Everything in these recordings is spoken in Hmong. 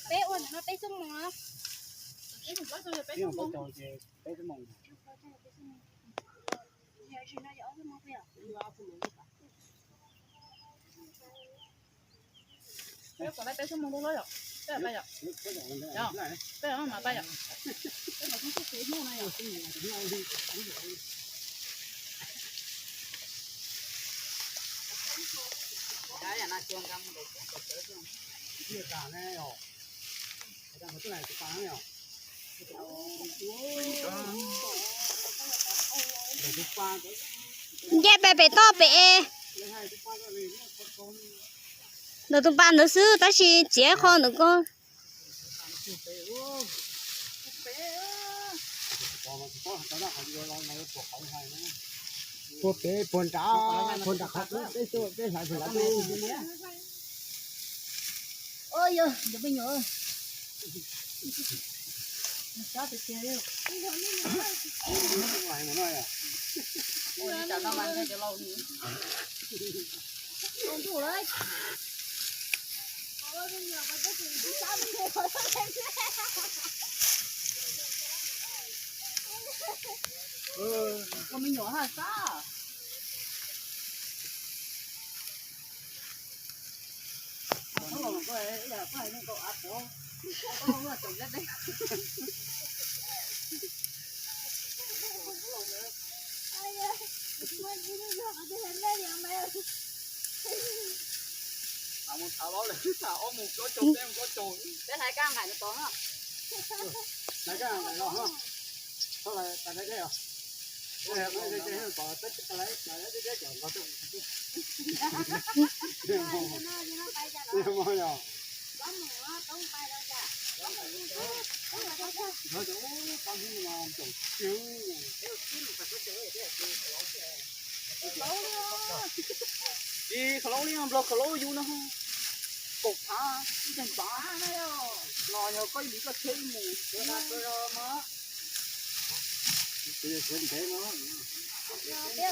Peb ua no peb xuab moos no. Peb xuab moos, peb xuab moos, peb Nce pem pem toj pem es. Ntawm tus pas ntawd xwb tab sis txiav qho ntawm ko. Puag pem puag nrad, puag nrad qhov twb peb xyuas peb hlais puag nrad twb. Ua me nyuam haj sab. Peb hlais kab nqaim no tos na. Tsis khawv laub li, nplog khawv laub yus no. Kaum phav ib teg npav no, yog koj ib lim koj tsheb mus. Peb ua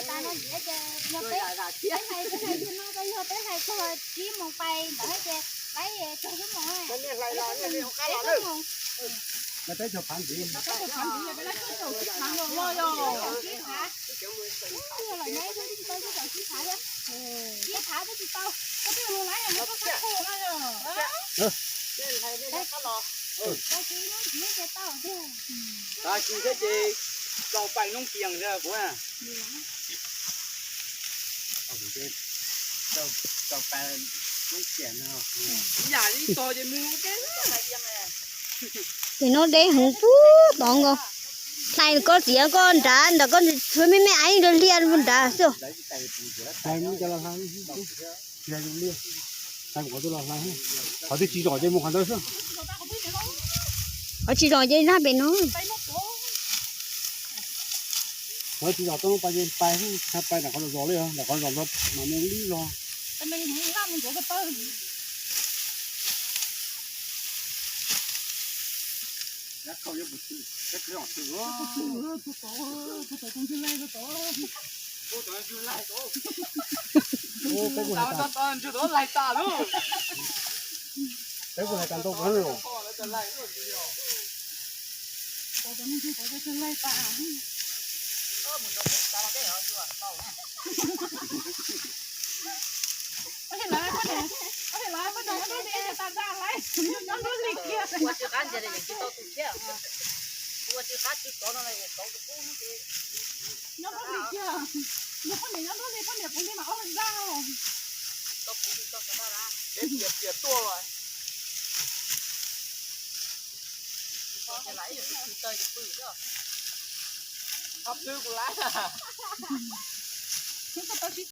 tas no ces yog peb, peb hlais, peb hlais txog tsib moos pais ntawd ces laib txog xub moos. Peb hlais los peb hlais txog phav ntxiv, peb hlais txog phav ntxiv, peb hlais txog phav los los yog. Yog los nyob ib tug tsis tau txog tsib phav thiab. Tsib phav twb tsis tau, koj twb mus laib yog koj sab qhua no yog. Tag kis thiab ces tau pais noob kiag ntag kuv. Yam li tog ces mus ua ke. Ces no deb heev pub tod nkaus. Hlais koj txiav koj nrad ntawm koj tshuav me me aiv nrad hlias nrad xwb. Qhov twb tsis zom ces mus qhov ntawd xwb. Qhov tsis zom ces nag pem no. Qhov tsis zom tau pais ces pais, pais nram qhov zom zom li, nram qhov zom zom mas me lib los. Peb kuj hais tas, peb kuj hais tas ntau kawg los. Ua tsis qab ntsia li yeej tsis tau tus thiab. Ua tsis qab tsis tov no li tau tus kub ces nyob nrob li kiag. Nyob poj niam nyob nrob li poj niam puv li mas ob leeg dag. Tau puv li tau sawv dag. Peb tias tias tuaj los. Tsis tau ces laiv ib yam li tsis tau ces pw xwb. Ob peb kuv laiv. Koj tau sib